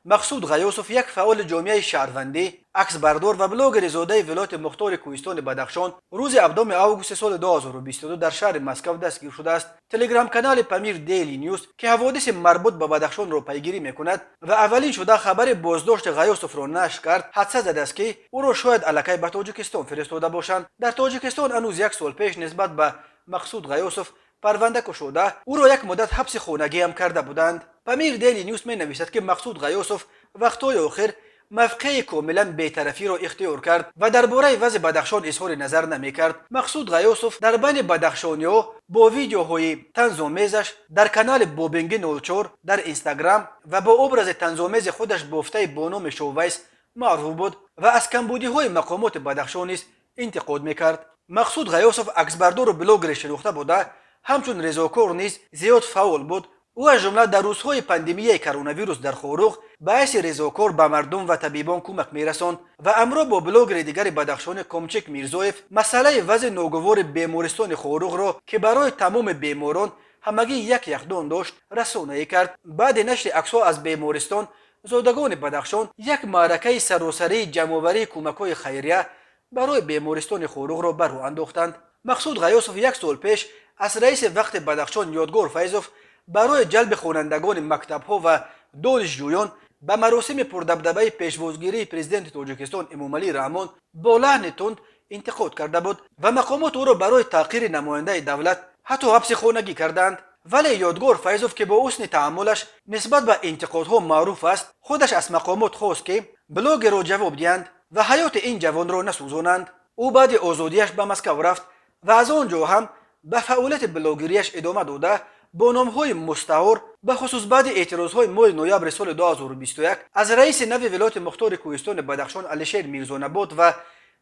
Мақсуд Ғаёсов, як фаъоли ҷомеаи шаҳрвандӣ, аксбардор ва блогери зодаи вилояти мухтори Кӯҳистони Бадахшон, рӯзи 7 августи соли 2022 дар шаҳри Москав дастгир шудааст. Телеграм-канали «Памир Дейли Нюс», ки ҳаводиси марбут ба Бадахшонро пайгирӣ мекунад ва аввалин шуда хабари боздошти Ғаёсовро нашр кард, ҳадса задааст, ки ӯро шояд аллакай ба Тоҷикистон фиристода бошанд. Дар Тоҷикистон ҳанӯз як сол пеш нисбат ба Мақсуд Ғаёсов парванда кушода, ӯро як муддат ҳабси хонагиам карда буданд. «Памир Дейли Нюс» менависад, ки Мақсуд Ғаёсов вақтҳои охир мавқеи комилан бетарафиро ихтиёр кард ва дар бораи вазъи Бадахшон изҳори назар намекард. Мақсуд Ғаёсов дар байни бадахшониҳо бо видеоҳои танзомезаш дар канали Бобинги 04 дар Инстаграм ва бо образи танзомези худаш бофтаи бо номи Шовайс маъруф буд ва аз камбудиҳои мақомоти Бадахшон низ интиқод мекард. Мақсуд Ғаёсов аксбардору блогери шинохта буда, ҳамчун резокор низ зиёд фаъол буд. Ӯ аз ҷумла дар рӯзҳои пандемияи коронавирус дар Хоруғ ба ҳайси резокор ба мардум ва табибон кӯмак мерасонд ва ҳамроҳ бо блогери дигари бадахшони Комчик Мирзоев масъалаи вазъи ногувори бемористони Хоруғро, ки барои тамоми беморон ҳамагӣ як яхдон дошт, расонаӣ кард. Баъди нашри аксҳо аз бемористон, зодагони Бадахшон як маъракаи саросарии ҷамъоварии кӯмакҳои хайрия барои бемористони Хоруғро ба роҳ андохтанд. Мақсуд Ғаёсов як сол пеш аз раиси вақти Бадахшон Ёдгор Файзов барои ҷалби хонандагони мактабҳо ва донишҷӯён ба маросими пурдабдабаи пешвозгирии президенти Тоҷикистон Эмомалӣ Раҳмон бо лаҳни тунд интиқод карда буд ва мақомот ӯро барои таҳқири намояндаи давлат ҳатто ҳабси хонагӣ карданд. Вале Ёдгор Файзов, ки бо ҳусни таъаммулаш нисбат ба интиқодҳо маъруф аст, худаш аз мақомот хост, ки блогерро ҷавоб диҳанд ва ҳаёти ин ҷавонро насӯзонанд. Ӯ баъди озодиаш ба Москав рафт ва аз он ҷо ҳам ба фаъолияти блогерияш идома дода, бо номҳои мустаор, бахусус баъди эътирозҳои моҳи ноябри соли 2021, аз раиси нави вилояти мухтори Кӯҳистони Бадахшон Алишер Мирзонабот ва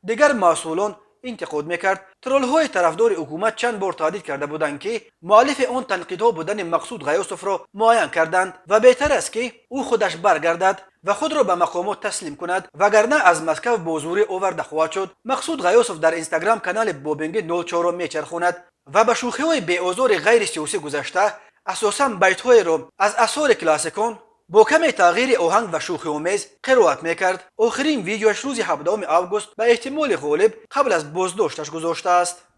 дигар масъулон интиқод мекард. Троллҳои тарафдори ҳукумат чанд бор таҳдид карда буданд, ки муаллифи он танқидҳо будани Мақсуд Ғаёсовро муайян карданд ва беҳтар аст, ки ӯ худаш баргардад ва худро ба мақомот таслим кунад, вагарна аз Москав бо зӯрӣ оварда хоҳад шуд. Мақсуд Ғаёсов дар Инстаграм канали Бобинги 04-ро мечархонад ва ба шӯхиҳои беозори ғайрисиёсӣ гузашта, асосан байтҳоеро аз асори классикон бо каме тағйири оҳанг ва шӯхиомез қироат мекард. Охирин видеоаш рӯзи 17 август, ба эҳтимоли ғолиб қабл аз боздошташ, гузоштааст.